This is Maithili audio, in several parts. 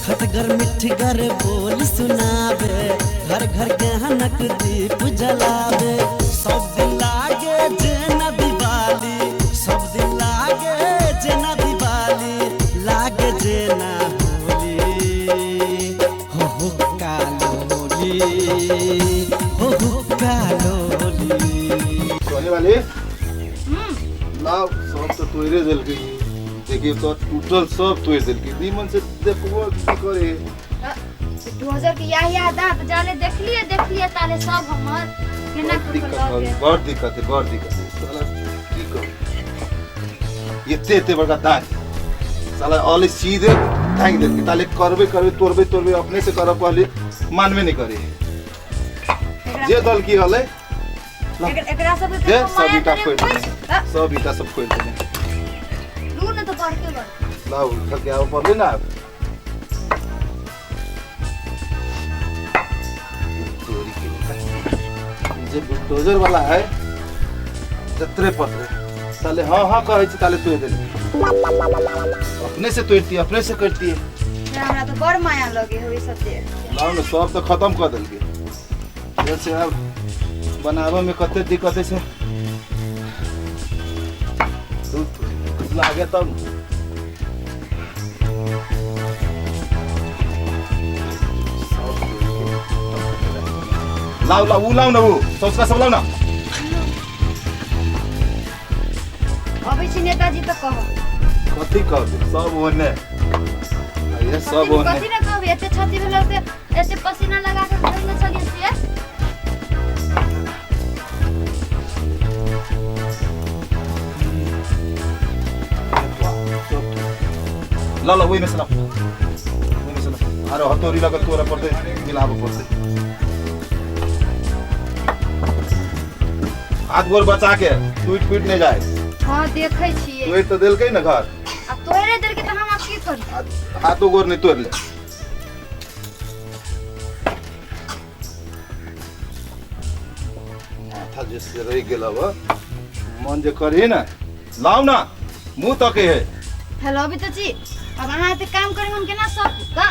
खटगर मिठगर बोल सुनावे, घर घर गहनक दीप जलावे। सब दिन लागे जेना दिवाली, सब दिन लागे जेना दिवाली, लागे जेना होली, हो हो कालोली, हो हो कालोली। सोने वाली लाव सब तो तोड़े देलकै। देखिए तो टूटल सब तोड़ देलकै। नीमन से देखबो की करे। 2000 के याह याह दाँत जाले देखलिए देखलिए ताले सब हमर केना बड़ दिक्कत टूटल है, लगे। बड़ दिक्कत है, बड़ दिक्कत है। साला की करू, एते एते बड़का दाँत साला अले सीधे धांगि देलकै। ताले करबे करबे तोड़बे तोड़बे अपने से करब पहले मानबे नहीं करे। जे दल की हले एकरा सब के दे तो सब माया ईटा करे खोलि कोई देने, सब ईटा सब खोलि देने। लू न तो बढ़ के बढ़ लाउ उठा के आबऽ पड़लै ना। चोरी के जे बुलडोजर वाला है जतरे पतरे ताले हाँ हाँ कहै छी ताले तोड़ि देली। अपने से तोड़ती, अपने से करती। हमरा तो बड़ माया लगे हो ई सब देख। लाउ ने सब तो खत्म कर देलकै। जैसे अब बनाबऽ में कते दिक्कत है से लागे तब। लाओ लाओ ऊ लाओ ना, वो सौसका सब लाओ ना। अबै छी नेताजी तऽ कहब। कथी कहबे, सब ओने ये सब ओने। कथी ने कहबे, एते छाती भेल से एते पसीना लगा के घर में चलिए से। ला ला ओहिमे से लाओ, ओहिमे से लाओ। अरे हथौड़ी लगा तोरा पड़तै, मिलाबऽ पड़तै। हाथ गोर बचा के टूट फूट नहीं जाए। हाँ देखै छियै। तोड़ि तऽ देलकै ने घर। आ तोड़े देलकै तऽ हम आब की करी? हाथो गोर नहीं तोड़ ले। माथा जे से रहि गेल अब मन जे करी ना लाउ ना मुँह तके है। हेलो अभी तो छी, अब अहाँ एते काम करी हम केना सकू का?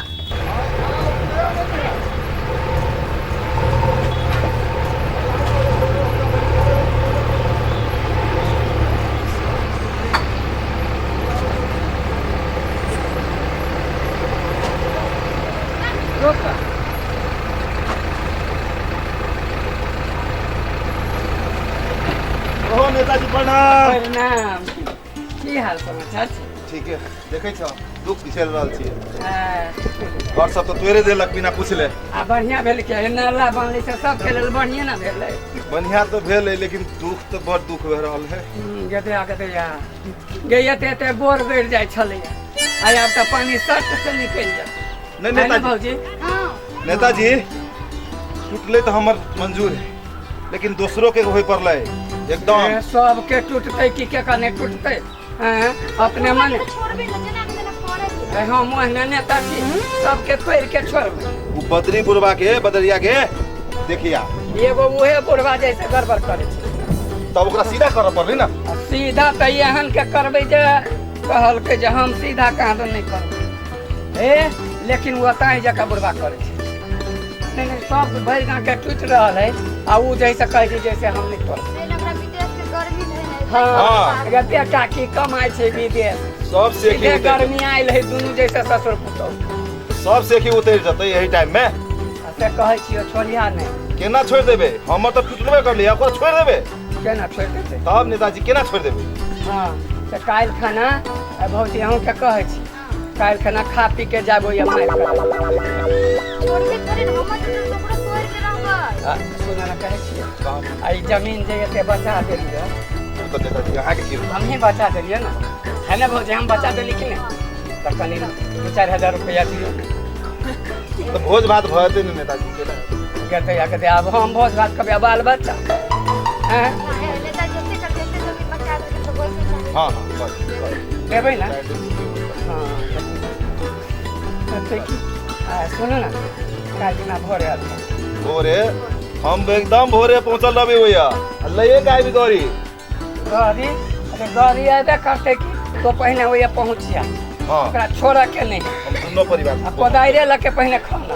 ओहो नेताजी प्रणाम। प्रणाम। की हाल समाचार छै? ठीक है, देखै छौ दुख झेल रहल छियै। हाँ। घर सब तो तोड़े देलक बिना पूछले। आ बढ़िया भेल के नाला बनलै से सबके लेल बढ़िया ना भेलै। बढ़िया तो भेलै लेकिन दुख तो बड़ दुख भए रहल है। गदया गदया गे एते एते बोर गड़ि जाइ छलैया, आ आब तऽ पानी सट से निकलि जाय। नहीं है ने नेताजी, भौजी? हाँ। नेताजी टूटले तो हमर मंजूर है लेकिन दोसरों के होय पड़लै एकदम। सबके टूटतै कि के कने टूटतै? हाँ, अपने मन छोड़बे न जेना जेना करे के। हम ओहने नेता छी सबके तोड़ि के छोड़बै। उ बदरी बुढ़वा के बदरिया के देखिया एगो उहे बुढ़वा जैसे गड़बड़ करे छै। तब ओकरा सीधा करऽ पड़लै ना। सीधा तऽ एहन के करबै जे कहलकै जे हम सीधा कहाँ तो नहीं करबै ए, लेकिन ओ ताहि जकाँ बुढ़वा करै छै। नहीं नहीं सब भरि गाँव के टूटि रहल है आ उ जैसे कहै छै जैसे हम नहीं करबै। हाँ। हाँ, बेटा की कमाइ छै विदेश, सब सेखी सीधे उतरि गर्मी आयल है दुनू जैसे ससुर पुतहु। सब सेखी उतरि जेतै एही टाइम में। आ से कहै छियौ छोड़िया नहि। केना छोड़ि देबै? हमर तऽ टूटबे करलियै, ओकरा छोड़ि देबै? केना छोड़ि देतै? तब नेताजी केना छोड़ि देबै? हाँ तऽ काल्हि खाना भौजी अहूँके कहै छी काल्हि खाना खा पी के जाबो या मारि छोड़बे थोड़े न, हमर टूटल तऽ ओकरो तोड़ि के रहबै। सुनऽ ने कहै छियै आ ई जमीन जे एते बचा देलियै तऽ नेताजी अहाँके की? हमही बचा देलियै ने, है ने भौजी? हम बचा देली कि नहि? तऽ कनि 2-4 हजार रुपैआ दियौ तऽ भोज भात भऽ जेतै ने नेताजी? केना गतैया गतैया आब हम भोज भात करबै बाल बच्चा। हैं? नेताजी एते करतै, एते जमीन बचा देलकै तऽ वैसे चाही। हाँ हाँ बस देबै ना? हाँ सुनू ना काल्हि दिना भोरे आबि। भोरे हम एकदम भोरे पहुँचल रहबै ओहिया लैए के आबि गाड़ी। गाड़ी? अरे गाड़ी अयबे करतै कि तो पहिने ओहिया पहुँचिया। हाँ। ओकरा छोड़ऽ के नहीं। हम दुनू परिवार आ कोदारिये लऽ के पहिने खाना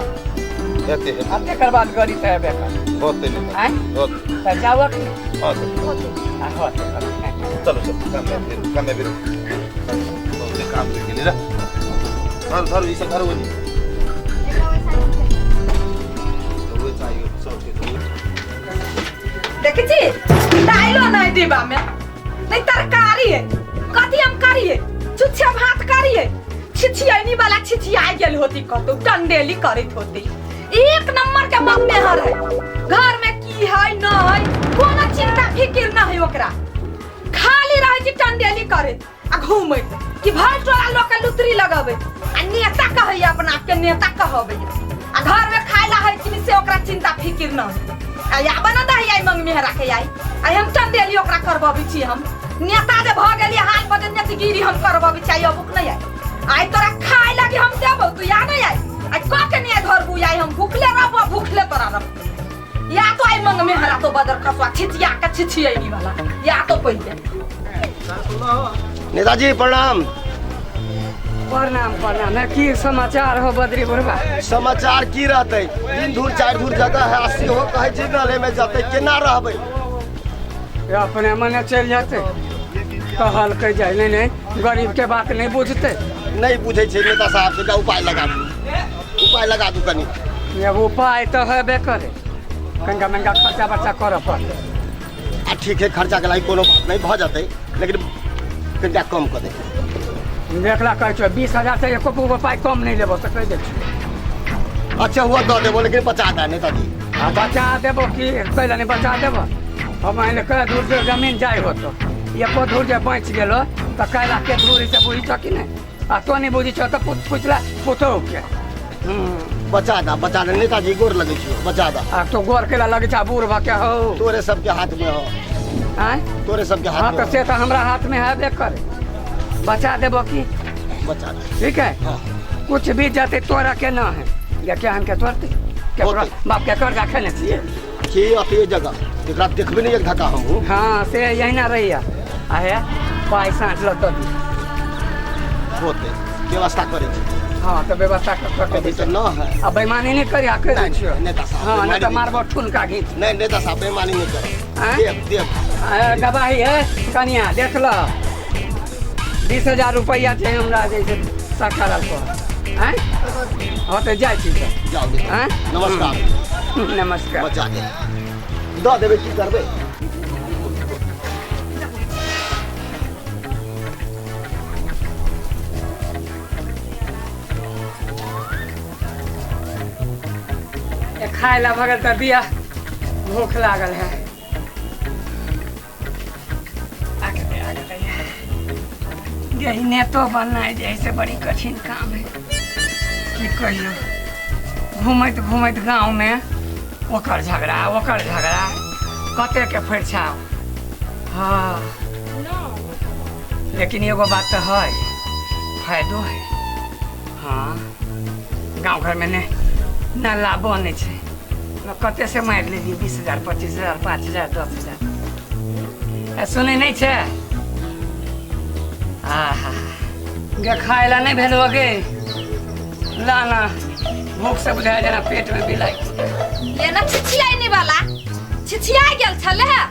हेतै आ तकर बाद गड़ी तऽ हेबे कर होतै नेता आँय? होतै। तऽ जाबक नहि हाँ आ होतै। चलो चलो, काम में फिर, काम में फिर बहुते काम रहि गेलै रे। धर धर ई सब धर ओनी धोए चाहिए सबके धोए। देखै छी दाइलो नहि डिब्बा में, नहीं तरकारी है, कथी हम करिए? चुच्छा भात करिए? छिछियनी वाला छिछिया गेल होती, कतौ टंडेली करैत होती। एक नंबर के मम्मेहर है, घर में की है न है कोनो चिंता फिकिर न है ओकरा, खाली रहे छी टंडेली करैत आ घूमैत कि भर टोला लोग के लुतरी लगबै आ नेता कहैया अपना आपके नेता कहबै आ घर में खाय ला है कि से ओकरा चिंता फिकिर न है। आ आबऽ न दही आई मंग मेहरा के आई आई हम चंदेली ओकरा करबबै छी, हम नेता जे भऽ गेलियै हाल बदल नेतगिरी हम करबबै छी। आई अबुक नहीं आई, आई तोरा खाय लागी हम देबौ, तू या नहीं आई, आई कह के नहीं धरबू, आई हम भूखले रहबो भूखले तोरा रहबो। या तो आई मंग मेहरा तो बदर खसुआ छिचिया के छिछियनी वाला या तो पहिले। नेताजी प्रणाम। प्रणाम प्रणाम। है की समाचार हो बद्री बुढ़वा? समाचार की रहते, 3 धूर 4 धूर जगह है, 80 हो कहे छी नले में जते केना रहबै? अपने मने चलि जेतै, कहलकै जाय नहीं नहीं गरीब के बात नहीं बुझते। नहीं बुझै छै नेता साहब के, उपाय लगा दू, उपाय लगा दू कनी। अब उपाय तो हेबे करे, कनिका मनिका खर्चा बर्चा करऽ पड़तै। आ ठीक है, खर्चा के लागि कोनो बात नहीं भऽ जेतै, लेकिन कनिका कम कऽ दे। देखला कहै छियौ 20,000 से एको पाइ कम नहीं लेबो से कहि दै छियौ। अच्छा हुआ दऽ देबो, लेकिन बचा दे नेताजी। आ बचा देबो की कैला नहीं बचा देबो? हम मानि कए धूर जे जमीन जाइ होतो, एको धूर जे बचि गेलो तऽ कैला के धूर से बुझी छौ कि नहि? आ तो नहीं बुझी छौ तऽ पुछला पुतोहु के। बचा दा बचा दे नेताजी, गोर लगै छियौ, बचा दा। आ तो गोर केला लगै छै बूढ़ भऽ के हौ? तोरे सबके हाथ में हो। आँय? तोरे सबके हाथ हाँ में तऽ से तऽ हमरा हाथ में हेबे करे, बचा देबो की? बचा दे। ठीक है। हाँ। कुछ भी जाते तोरा के ना है, या क्या हम के तोड़ते केकरो बाप के कर्जा खेने छियै की अति जगह एकरा देखबे नहीं एक धक्का हम। हाँ से यही ना रहिया आहे पाइ साँझ लऽ दऽ दी होते व्यवस्था करै छी। हाँ तो व्यवस्था कर के अभी तो न है। आ बेईमानी नहीं करी आ कहि दै छियौ। नेता साहब हाँ नहीं बेईमानी तो नहीं। मारबो ठुनका घीच। नहीं नेता साहब बेईमानी नहीं करब, देव देव। गवाही है कनिया देख ल 20,000 रुपैआ छै हमरा जैसे सकरल पर। आँय हाँ तो जाइ छी तऽ। जाओ। आँय? नमस्कार। नमस्कार। बचा दे दऽ देबै की करबै? खाय ला भगल तऽ दिया, भूख लागल है। यही नेतो बननाइ जे से बड़ी कठिन काम है, की कहियौ। घूमैत घूमैत गाँव में ओकर झगड़ा ओकर झगड़ा कते के फरिछाउ। हाँ लेकिन एगो बात तऽ है, फायदो है। हाँ गाँव घर में ने नाला बनै छै, कते से मारि लेलियै 20,000 25,000 5,000 10,000। सुनै नहि छै? आहा गे खाय ला नहि भेल गे, ला ना भूख से बुझाय जेना पेट में बिलाई। ये ना छिछियाई नहीं वाला छिछिया गेल छले है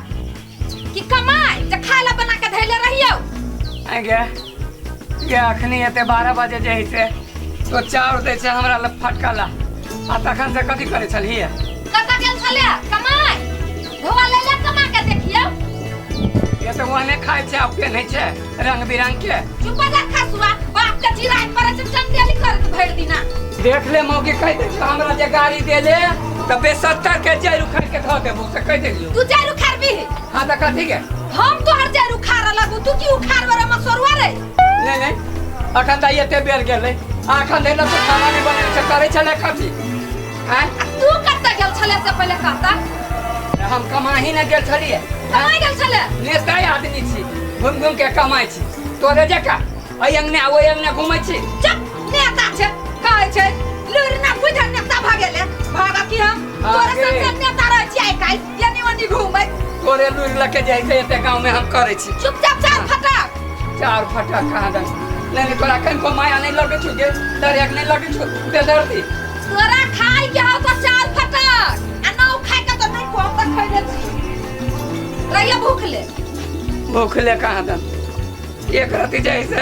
कि कमाई जे खाय ला बना के धैले रहियौ। आइ गे गे अखनी एते 12 बजे जे से तो चाउर दै छै हमरा लग फटका ला, आ तखन से कथी करै छलियै? कतऽ गेल छले कमाई? धोआ ले ले कमा के देखियौ। ये तो ओहने खाइ छै आ पेन्है छै रंग बिरंग के। चुप जा खसुआ, बाप के चिराय पड़ै छै चंदेली करत भरि दिना। देख ले मौगी कहि दै छियौ हमरा जे गाड़ी देले तऽ 72 के जड़ि उखाड़ि के धऽ देबौ से कहि देलियौ। तू जड़ि उखाड़बिही? हाँ तऽ कथी के? हम तोहर जड़ि उखाड़ऽ लगू, तू की उखाड़बे रे मसोरुआ रे? नहीं नहीं अखन तऽ एते बेर गेलै, अखन धरि तऽ खाना नहि बनेने छै, करै छलै कथी? आँय? तू कतऽ गेल छलै से पहिले कहता? हम कमाही नहि गेल छलियै। कमाइ गेल छलै? नेताए आदमी छी, घुमि घुमि के कमाइ छी, तोरे जकाँ एहि अङ्गना ओहि अङ्गना घुमै छी। चुप नेता छै कहै छै लुरि ना बुझल नेता भऽ गेलै भागा की हम तोरे संग नेता रहै छी आइ काल्हि एनी ओनी घुमैत। तोरे लुरि लऽ के जाइ छै एते गाँव में हम करै छी। चुपचाप चार फटक। चार फटक कहाँ दन नहीं नहीं तोरा कनिको माया नहीं लगै छौ गे, दरेक नहीं लगै छौ बेदर्दी। तोरा खाइ के हौ तो चार फटक आ नौ खाइ के तो नहीं को हम त खैले छी। रहिया भूखले। भूखले कहाँ दन एक रति जैसे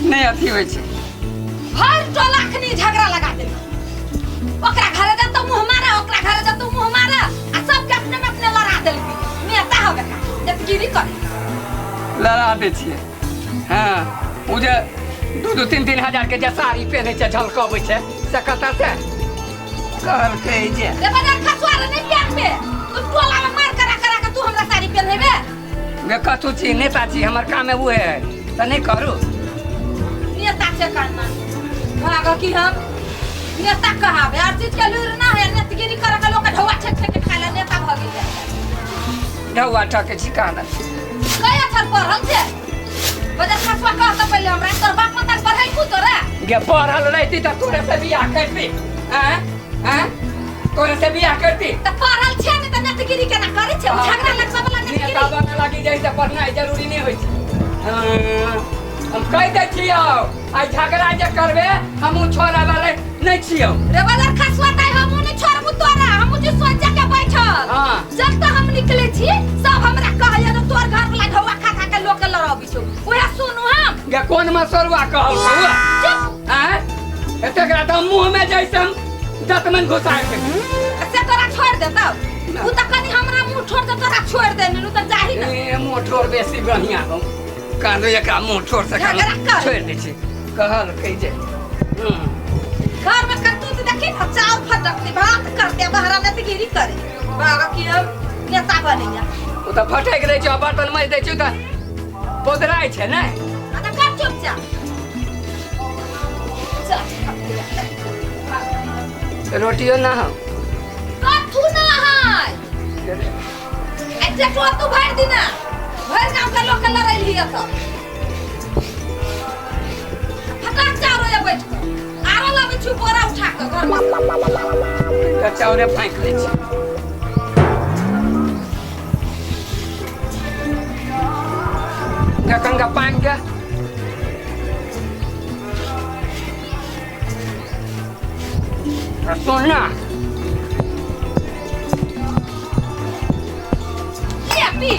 नहीं अथी होइ छै। भर टोला खनी झगड़ा लगा देली। ओकरा घरे जा तो मुंह मारा, ओकरा घरे जा तो मुंह मारा आ सबके अपने में अपने लड़ा देलकी। नेता हो गया नेतगिरी कर लड़ा दै छियै। हाँ ओ जे 2-2 3-3 हजार के जे साड़ी पहिनै छै झलकबै छै से कतऽ से कहलकै जे रे बजार खसुआ रे नहीं पहनबे तू टोला में मार करा करा के तू हमरा साड़ी पहनेबे। गे कथू छी नेता छी हमर काम उहे है तऽ नहीं करू। नेता छै काना भाग की हम नेता कहाबे हर चीज के लूर ना है नेतगिरी करे के लोग ढौआ छेक छेक के खाला नेता भ गेल। ढौआ ठकै छी कहाँ कई अक्षर पढ़ल छै बजार खसुआ कह तऽ पहिले हमरा तोर बाप माता पढ़ै कु तोरा गे पढ़ल रहती तऽ तोरे से बियाह करती। आँ आँ तोरे से बियाह करती तऽ पढ़ल छै ने तऽ नेतगिरी केना करै छै झगड़ा लगबै वाला नेतगिरी। नेता बने लागी जाइ से पढ़नाइ जरूरी नहि होइ छै। हाँ, हम कहि दै छियौ आइ झगड़ा जे करबे हमहूँ छोड़ै वाले नहि छियौ। रे बजार खसुआ ताइ हमहूँ नहि छोड़बू तोरा हमहूँ जे सोच के बैठल। हाँ जब तक हम निकले छी सब हमरा कहैया जे तोर घर वाला ढौआ खा खा के लोक के लड़ाबी छौ उहे सुनू हम। गे कोन मसरुआ कहलकौ? चुप। आँय एतेक रात हम मुँह में जैसे हम दतमन घुसा के से तोरा छोड़ देतौ उ तऽ कनी हमरा मुँह छोड़ दे तोरा छोड़ दे नु तऽ जाही ना। ए मुँह ठोर बेसी बढ़िया हौ कानो एकरा मुँह ठोर से झगड़ा कर। छोड़ दै छी कहलकै जे घर में करतूत देखी ना चाउर फटकती भात करते बहरा नेतगिरी करे बाबा की हम नेता बनैया। ओ तऽ फटकि दै छै बर्तन माजि दै छै तऽ पोदराइ छै ने। आ तऽ कर चुपचाप चल रोटियो ना हौ कथू ना है एते टोल तू भरि दिना भरि गाँव के लोग के लड़ैली सब फटाक चाउर या बैठ के आरो लाबै छी बोरा उठा के घर में तऽ चाउरे फाँकि दै छी। जखन का पानि के सुन ना ले पी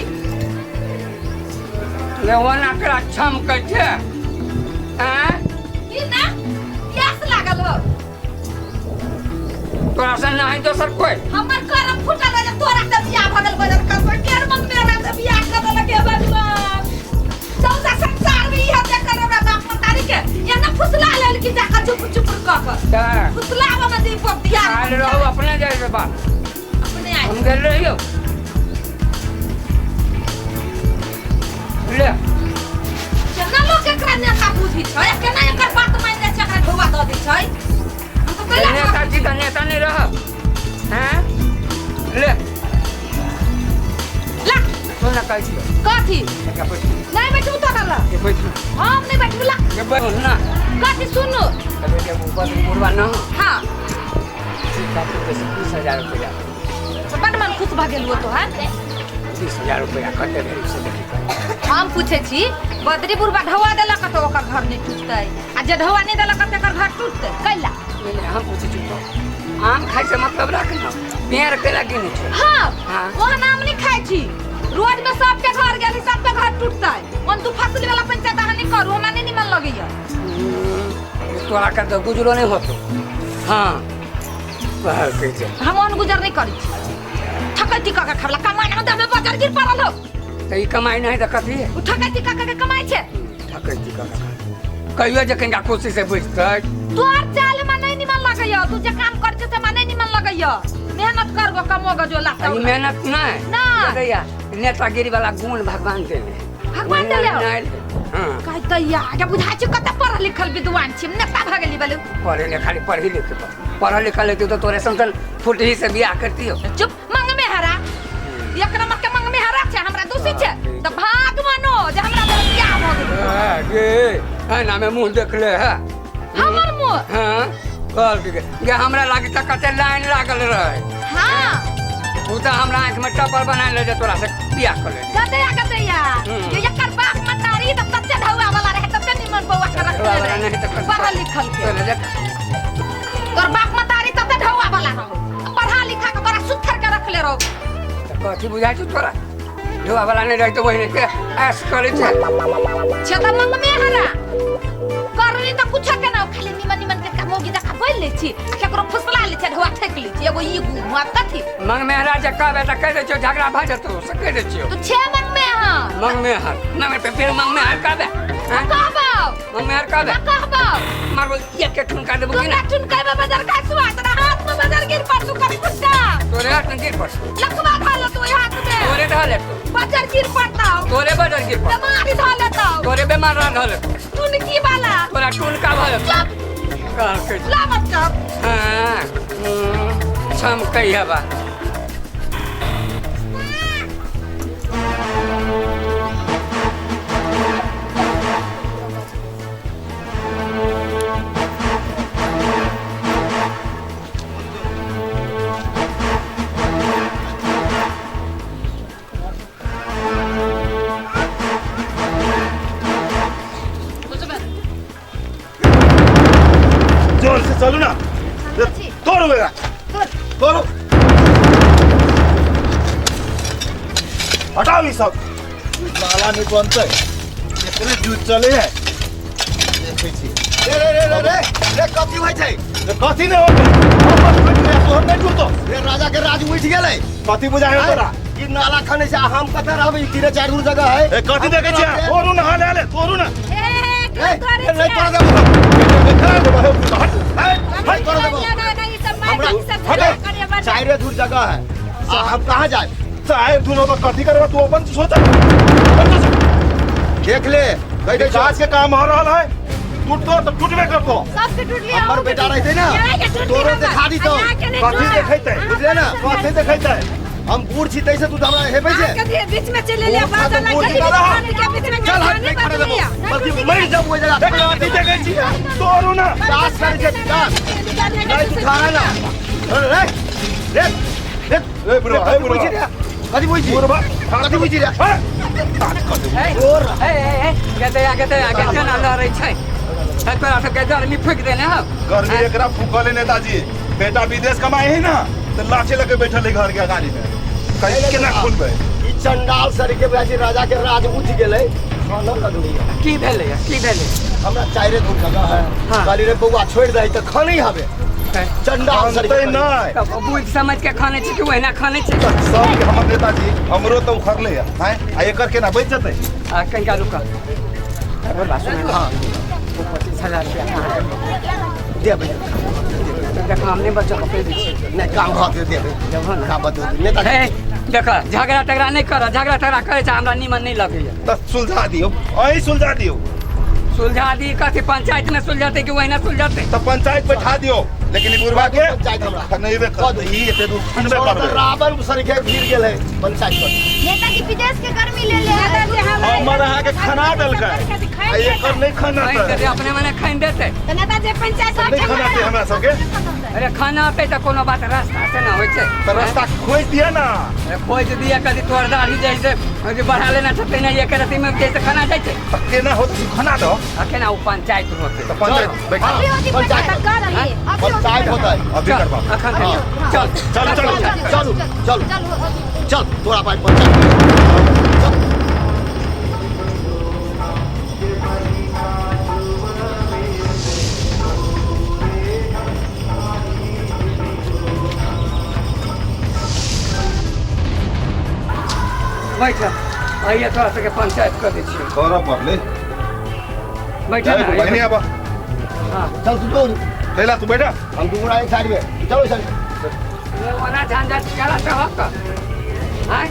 ले ओना करा छमकै छै। आँय पी ना प्यास लागल हो तोरा से नहीं दोसर कोई हमर करम फुटल है तोरा से बियाह भ गेल बजर कर केर मन मेरा से बियाह कर देलक हे भगवान चौथा संसार में इहे देखल हमरा बाप मतारी के एना फुसला लेल कि जाकर चुप चुप क के तऽ फुसलाबऽ में दीपक दिया आयल रहू अपने जाइ के बात अपने आइ हम गेल रहियौ ले केना लोक एकरा नेता बुझी छै केना एकर बात मानि जाइ छै एकरा ढौआ दऽ दै छै हम तऽ कैला नेता छी तऽ नेता नहि रहब। हैं ले ला सुन ना कहै छियौ कथी एकरा बैठ नहीं बैठू तोरा ला के बैठ हम नहीं बैठू ला के बैठ ना कथी सुनू तबे के ऊपर बुढ़वा ना हाँ बेसी 20,000 रुपया बड मन खुश भऽ गेल हो तो है 20,000 रुपया कते भेल से देखी। हम पूछे छी बदरी बुढ़बा ढौआ देलक तऽ ओकर घर नहीं टूटतै आ जे ढौआ नहीं देलक तेकर घर टूटतै कैला? नहीं हम पूछे छी तो आम खाइ से मतलब राख ना पेड़ केला गिने छै। हाँ हाँ। ओहन आम नहीं खाइ छी रोड में सबके घर गेली सबके घर टूटतै ओन तू फसल वाला पंचायत अहाँ नहीं करू हमरा नहीं निमन लगैया। तोरा के तऽ गुजरो नहीं होतो। हाँ कहलकै जे हम ओहन गुजर नहीं करै छी ठकैती कऽ के खावला कमाइ ना देबे बजार गिर पड़ल हो तऽ ई कमाइ नहीं तऽ कथी है? उ ठकैती कऽ के कमाइ छै ठकैती कऽ के कहियो जे कनिका खुशी से बैठतै। तोहर चाल में नहीं निमन लगैया तू जे काम करै छै से हमरा नहीं निमन लगैया मेहनत करगो कमोगो जो लाता ई मेहनत नहीं नहीं। देखैया नेतागिरी वाला गुण भगवान देने भगवान देले हो? नहीं हाँ कहै या बुझाइ छै कते पढ़ल लिखल विद्वान छी नेता भऽ गेली बलु पढ़े ले खाली पढ़ी लिखे पढ़ल लिखल लेती तो तोरे संग फुटही से बियाह करती हो। चुप मंग में हरा एक नंबर के मंग में हरा छै हमरा दोषी छै तऽ भाग मानो जे हमरा बियाह भऽ गेल। गे एना में मुँह देखले है हमर मुँह? हाँ कहलकै गे हमरा लागी तऽ कते लाइन लागल रहे। हाँ उ तऽ हमरा आँखि में टपर बना ले जे तोरा से बियाह कर लेली। गदैया गदैया ये एकर बाप मतारी तऽ कते ढौआ वाला रहे निमन बौआ के रखले वाला रहे नहीं तो कर- पढ़ल लिखल के तोरा जका तोर बाप मतारी तते ढौआ वाला रहो, पढ़ा लिखा के बड़ा सुथर के रखले रहो। तऽ कथी बुझाइ छौ तोरा? ढोआ वाला नहि रहै तऽ ओहिने के ऐश करै छै। छे तऽ मंग में हरा करनी तऽ कुछ के ना, खाली निमन निमन के मौगी जका बोल लै छी, केकरो फुसला लै छी, ढौआ ठेक लै छी। एगो ई गुआ कथी मंग में हरा जे कहबै तऽ कहि दै छियौ, झगड़ा भऽ जेतौ से कहि दै छियौ। तू छे मंग में हर मंग में हर नहीं पे फिर मंग में हर कहबै? कहबौ। मंग में हर कहबै? ना कहबौ। मारबो एक के ठुनका देबो तू कि ना ना? ठुनकेबे बजर का सुआ तोरा हाथ में बजर गिर पड़तौ कभी कुत्ता। तोरे हाथ में गिर पड़तौ। लकवा धऽ लेतौ ओहि हाथ में। तोरे धऽ लेतौ। बजर गिर पड़तौ। तोरे बजर गिर पड़तौ। बेमारी धऽ लेतौ। तोरे बेमार धऽ लेतौ। टुनकी वाला तोरा टुनका भऽ जेतौ। चुप कहलकै। ला मत कर। हाँ, चमकै हवा। जोर से चलू ना, तोड़ो बेटा, तोड़ो, हटाओ ये सब। नाला नहीं बनते, इतने जूत चले है। देखै छी। रे रे रे रे रे रे कथी होइ छै? रे कथी नहीं होते, हम बस बैठ गया, तोहर नहीं जुड़तो। रे राजा के राज उठि गेलै। कथी बुझाइ हो तोरा? ई नाला खनै छै, हम कतऽ रहबै? ई तीने चारि गो जगह है। ए कथी देखै छियै? तोरू ना, हाले हाले तोरू ना। ए नहीं तोरा देबो। हट हट नहीं तोरा देबो। हमरा चारिए धूर जगह है, आ हम कहाँ जाए? चाहे धूर हो तो कथी करबा तू अपन सोच, अपन सोच। देख ले कहि दै छियौ। विकास के काम हो रहल है, टूटतो तो टूटबे करतो। सबके टूटली। हमर बेटा रहतै ना तोरो देखा दितौ। कथी देखैतै? बुझले ना? कथी देखैतै? हम बूढ़ छी तैसे तू तऽ हमरा हेबै छै। बीच में चले लिया बाजा बूढ़ लगा छी के बीच में चल हट, नहीं खड़ा देबो, बल्कि मरि जाब ओहि जगह। कथी देखै छियै? तोरू ना। विकास करै छै विकास, नहीं तू खाना ना। रे रे रे रे ए बुढ़वा, ए कथी बुढ़वा। बुझी रे? कथी बुझी? बुढ़वा, कथी बुझी रे? हे हे हे गते गते केना लड़ै छै? हे तोरा सबके गर्मी फूकि देने हौ। गर्मी एकरा फूकल है नेताजी। बेटा विदेश कमाए है ना तो लाठी लगे बैठल है घर के अगाड़ी में, कहीं केना खुलबै? ई चंडाल सरीके बुझाइ राजा के राज उठि गेलै, खाना लगलै। की भेलै? की भेलै? हमरा चारिए धूर जगह है। हाँ। कहली रे बौआ छोड़ि दही तऽ खनै हबे। चंडाल सरीके खनतै नहि। तब बुझि समझ के खाने छी कि ओहिना खाने छी? सबके हमर नेताजी हमरो तऽ उखड़ले है, हैं? आ एकर केना बचि जेतै? आ कनिका रुक। हाँ 25,000 रुपया देबै। देख हम नहि बचब कहि दै छियै। नहि काम भऽ गेल, देबै। देबहो ने? काम बतौ नेताजी। हे देख झगड़ा तगड़ा नहि कर, झगड़ा तगड़ा करै छै हमरा नीमन नहि लगैया। तऽ सुलझा दियौ, अहीं सुलझा दियौ। सुलझा दी कथी? पंचायत में सुलझाते कि ओहिना सुलझाते? तऽ पंचायत बैठा दियौ, लेकिन ई बुढ़वा के पंचायत हमरा खनैबे करबै, ई एते दूर खनबे छोड़ा तऽ करबै। रावण सरीके भीड़ गेल है पंचायत पर। नेताजी विदेश के गर्मी ले ले। हमर अहाँके खना देलकै आ एकर नहि खानि खनातै। देतै अपने मने खानि देतै। तऽ नेताजी पंचायत नहि खनातै हमरा सबके। अरे खाना अतै तऽ कोनो बात रास्ता से ना होइ छै। तऽ रास्ता खोजि दिअ ना। अरे खोजि दिअ कथी? तोहर दाढ़ी जाइ छै जे बढ़ा लेना छतै ना, एक रत्ती में जैसे खाना जाइ छै। तऽ केना होतै से खना दो। आ केना ओ पंचायत होतै? तऽ पंचायत बैठा। अभी होती पंचायत। पंचायत कर रही अभी होती। पंचायत होतै। अभी चल करबा। अखन चल। चलू चलू चलू चलू चलो अभी। चल तोरा पाइ पंचायत। बैठ, आइए तोरा सबके पंचायत कऽ दै छियौ। करऽ पड़लै। बैठ ना। बहिनी आबऽ। हाँ चल तू दौड़। लैला तू बैठा। हम दू गोरा एक साइड में, चलो इस साइड। ओना झंझट केला चहक आँय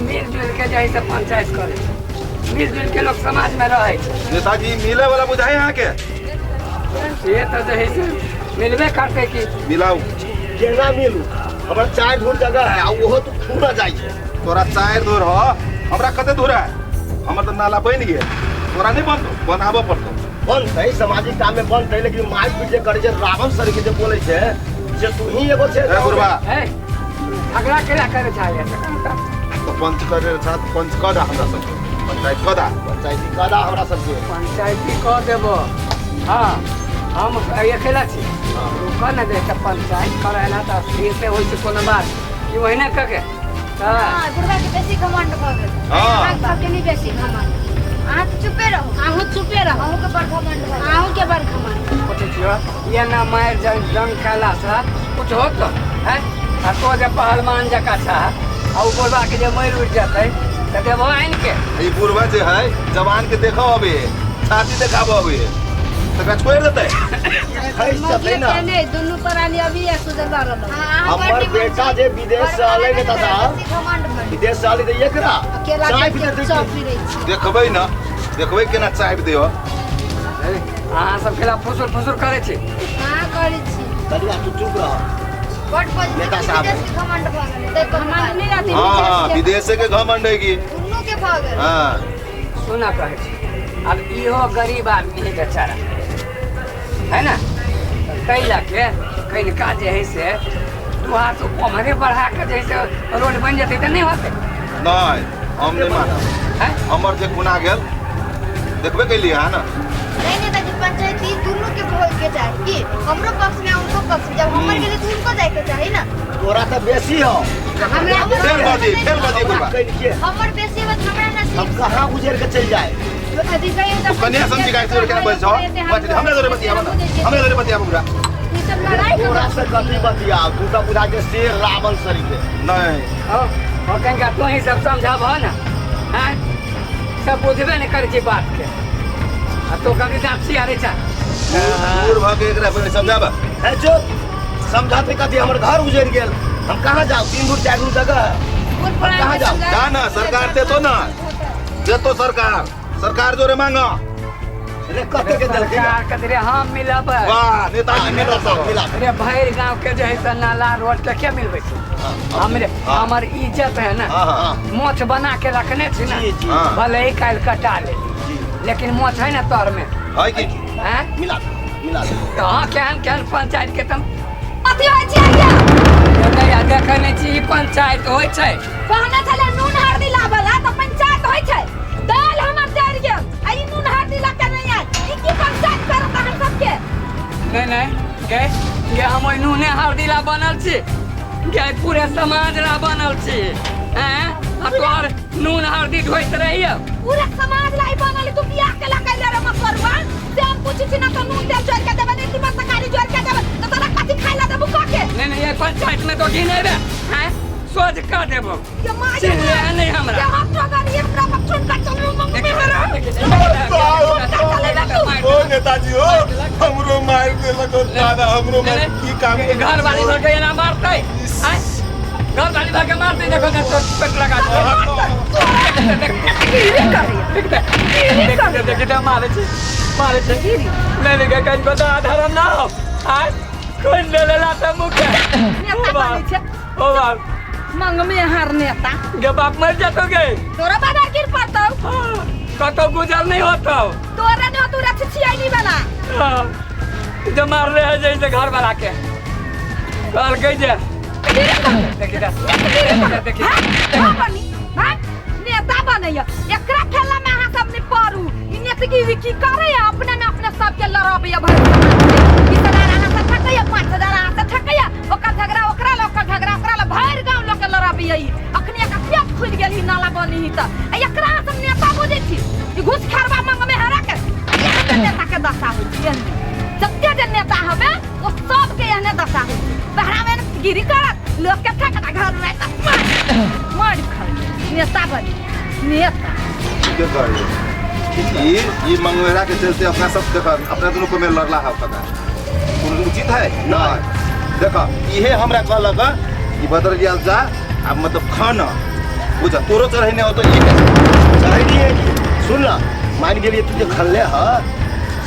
मिलजुल के जाइ से पंचायत करै छै, मिलजुल के लोग समाज में रहै छै। नेताजी मिले वाला बुझाइ अहाँके? से तऽ जे है से मिलबे करतै कि। मिलाउ। केना मिलू? हमरा चारि धूर जगह है आ ओहो तू खूना जाइ छै। तोरा चारि धूर हो, हमरा कते धूर है? हमर तऽ नाला बनि गेल, तोरा नहि बनतौ, बनाबऽ पड़तौ। बनतै सामाजिक काम में बनतै, लेकिन मारि पीट जे करै छै रावण सर के जे बोलै छै जे तू ही एगो छै। ए बुढ़वा, हे झगड़ा केला करै छै? तऽ पंच करे छा, पंच कर हमरा सबके। पंचायत कदा। पंचायती कदा हमरा सबके। पंचायती कऽ देबो। हाँ, हम अकेला छी, रुकऽ ने दे। तऽ पंचायत करै ला तऽ फिर से होइ छै कोनो बात कि ओहिने कऽ के तऽ हाँ, बुढ़वा के बेसी घमंड भऽ गेल। हाँ। अहाँ सबके नहीं बेसी घमंड, अहाँ तऽ चुपे रहू। अहूँ चुपे रहू। अहूँ के बड़ घमंड भऽ गेल। अहूँ के बड़ घमंड। पूछै छियौ, एना मारि जंग खेलासँ कुछ होत है? आ तो जे पहलवान जकाँ छह, आ ओ बुढ़बा के जे मरि उठि जेतै तऽ देबो आनि के। ई बुढ़वा जे है जवान के देखो, अभी छाती देखाबो अभी, तकरा छोड़ि देतै? फँसि जेतै ने। नहि, दुनू प्राणी अभी सुधरबा रहल। हाँ, अहाँ बड़ हमर निमन बेटा छी। जे विदेश से अलै ने दादा, बेसी घमंड भऽ गेल। विदेश से अलै तऽ एकरा अकेला चाय पी देतै। चाय पी रहै छी। देखबै ने, देखबै केना चापि दियो। अहाँ सब खेला फुसुर फुसुर करै छी। कहाँ करै छी? कनिया, तू चुप रह। बड़ बजै नेता छी, साहब। विदेश के घमंड भऽ गेल तै कोनो घमंड बात। नहि रहतै। हाँ हाँ, विदेश के। विदेशे के घमंड है की। दुनू के भऽ गेल। हाँ। सुना, कहै छी, आब इहो गरीब आदमी है बेचारा, है ना? ताहि लए के कनिका जे है से दू हाथ ओम्हरे बढ़ा के जे है से रोड बनि जेतै तऽ नहि होतै? नहीं, हम नहीं मानब। हैं? हमर जे गुना गेल देखबे कैलिए है ना। नहीं नेताजी, पंचायती दुनू के होय के चाही कि हमरो पक्ष में आ उनको पक्ष में। जब हमर गेलै तऽ उनको जाय के चाही ना। तोरा तऽ बेसी हो। हमरा फेर बजी, फेर बजी बुढ़वा। कनिके हमर बेसी बात हमरा हम नसीब। कहाँ गुजर के चलि जाए? अथी कहियो तू कन्या समझी का जोर केना बज जाओ, बज, हमरा जोरे बतियाब ना, हमरा जोरे बतियाब बुढ़ा। ई सब लड़ाई के तोरा से कथी बतिया, तू तऽ बुझा छै शेर रावण सरीके। नहीं। हो हो, कनिका तू ही सब समझाबह ने। हैं, सब बुझबे नहि करै छी बात के, आ तो कभी दाँत सियारै छ। बूढ़ भऽ के एकरा पहिले समझाब। है चुप, समझाते कथी? हमर घर उजड़ गेल, हम कहाँ जाऊ? तीन दूर चारि दूर जगह है, बूढ़ पुरान कहाँ के जाऊ? समझा- जा ना, सरकार से तो ना देतो, सरकार सरकार जोरे मांगा। रे, कते के देलकै? सरकार के रे हम मिलबै। वाह नेताजी, नेता मिलत। साहब मिला। रे, भरि गाँव के जे है से नाला रोड के के मिलबै छै? हमरे हमर इज्जत है ना। हाँ हाँ। मोछ बना के रखने छी ना। जी जी। हाँ। भले ही काल्हि कटा ले, जी। लेकिन मोछ है ना तोर में? है की। हैं? मिला दे, मिला दे। तऽ अहाँ केहन केहन पंचायत के तम अथी होइ छै आज्ञा। देखै नहि छी, ई पंचायत होइ छै? कहने छलै नून हरदी लाबला तऽ पंचायत होइ छै। दालि हमर जरि गेल आ ई नून हरदी लऽ के नहि आयल, ई की पंचायत करत अहाँ सबके? नहि नहि गे गे, हम ओहि नूने हरदी ला बनल छी गे? पूरे समाज ला बनल छी। हैं, आ तोहर नून हरदी ढोइत रहियो? पूरा समाज लाई बनल। तू बियाह के लगा ले रे मकरुआ, से हम पूछै छी ना तऽ नून तेल जोड़ के देबै, नहीं तीमन तरकारी जोड़ के देबै, तऽ तोरा कथी खाइ ला देबू कह के? नहीं नहीं, ये पंचायत में तो गिने रे हैं, सोच कर देबो। के माय। चिल्ला नहीं हमरा। के हम तो गरीब, हमरा पर चुन कर चलू मम्मी मेरा। ओ नेताजी ओ, हमरो मारि देलक ओ दादा, हमरो मारि की काम? घर वाली भर के एना मारतै? आँय? घर वाली भर के मारतै? देखो ने, तो पेट लगा दे। देख दे, देख दे, देख दे, मारे छै, मारे छै। नहीं नहीं, कहीं बता धर्म ना हो। आँय, कोई ले लेला तऽ मुख नेता बनै छै। ओ बाप। मंग में हार नेता। गे बाप, मर जतो गे। तोरा बाजार गिर पड़तौ। हाँ, कतौ गुजर नहीं होतौ। तोरा ने तोरा छिछियानी वाला। हाँ, जो मारले है जैसे घर वाला के कहलकै जे देखी दे, देखी। बनी हाँ? नेता बनैया, एकरा ठेला में अहाँ सब नहीं पड़ू। ई नेतगिरी की करैया? अपने ने अपने सबके लड़बैया। भरि समाज के 20,000 अहाँ से ठकैया, 5,000 अहाँ से ठकैया, ओकर झगड़ा ओकरा ल, ओकर झगड़ा ओकरा ल, भरि गाँव लोक के लड़बैया। ई अखनी एकर पेट खुलि गेल ई नाला बनी ही तऽ आ एकरा अहाँ सब नेता बुझै छी? ई घुस खरबा मंगमे हरा के एहने नेता के दशा होइ छै। एहने जते जे नेता हवे ओ सबके एहने दशा होइ छै। बहरा में गिरी करत, लोक के ठकत आ घर में तऽ मार मार खाइ। नेता बनी नेता। ठीके कहलियै, ई ई मंगेरा के चलते अपना सब देख, अपना दोनों को में लड़ला है पता कोनो उचित है नहीं। देख, इहे हमरा कहलक कि बदल गेल जा आ मतलब खाना बुझ तोरो चढ़ेने हो तो ई चढ़ेलियै कि सुन न, मान गेलियै, तू जे खनले ह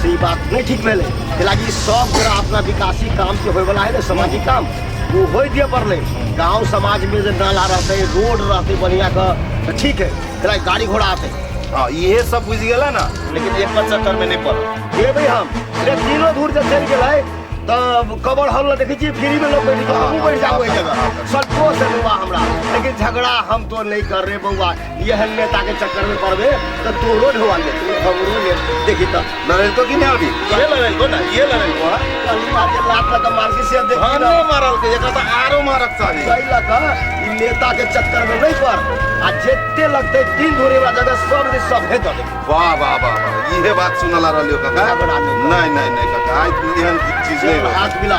से ई बात नहीं ठीक भेलै। कैलाकि सब गोरा अपना विकासी काम के होय वाला है ने, सामाजिक काम, वो होय दिए पड़लै। गांव समाज में जे नाला रहतै, रोड रहतै बढ़िया के तऽ ठीक है, कैलाकि गाड़ी घोड़ा आते। हाँ, इहे सब बुझ गेला ना, लेकिन एक चक्कर में नहीं पड़ल। देबै हम रे, तीनों दूर जे चलि गेलै। तब कबर हॉल लग देखै छियै फ्री में लोग बैठ के, हमहूँ बैठ जाब ओहि जगह, संतोष है बौआ हमरा। लेकिन झगड़ा हम तो नहीं कर रहे बौआ, यह नेता के चक्कर में पड़बे तो तोरो ढोआ ले हमरो ले। देखी तो लड़ेलको कि नहीं अभी? ये लड़ेलको ना, ये लड़ेलको। हाँ कहली बात के लात लगा मार के से देखी हाँ ना। नहीं मारल के, एकरा तो आरो मारक चाही। सही लगा ई नेता के चक्कर में नहीं पड़, आ जेते लगते तीन धोरे वाला जगह सब दे सब हे दे। वाह वाह वाह वाह, इहे बात सुनला रहलियो काका। झगड़ा नहीं। नहीं नहीं नहीं काका, आज एहन चीज नहीं होते। हाथ मिला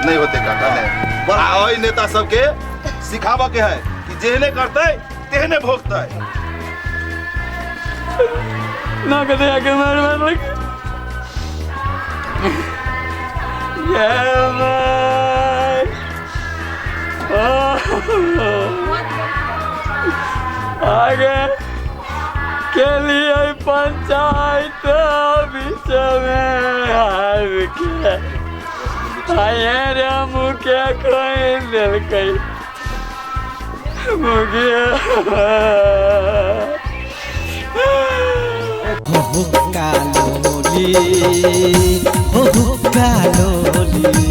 नहीं होते काका, नहीं। आ ओहि नेता सबके सिखाबऽ के है कि जेहने करतै तेहने भोगतै। ना कदे आके मार मार लग ये मार आगे के लिए पंचायत बीच में आब के आये रे मुके कोई दिलकै मुके हो हुक्का लोली, हो हुक्का लोली।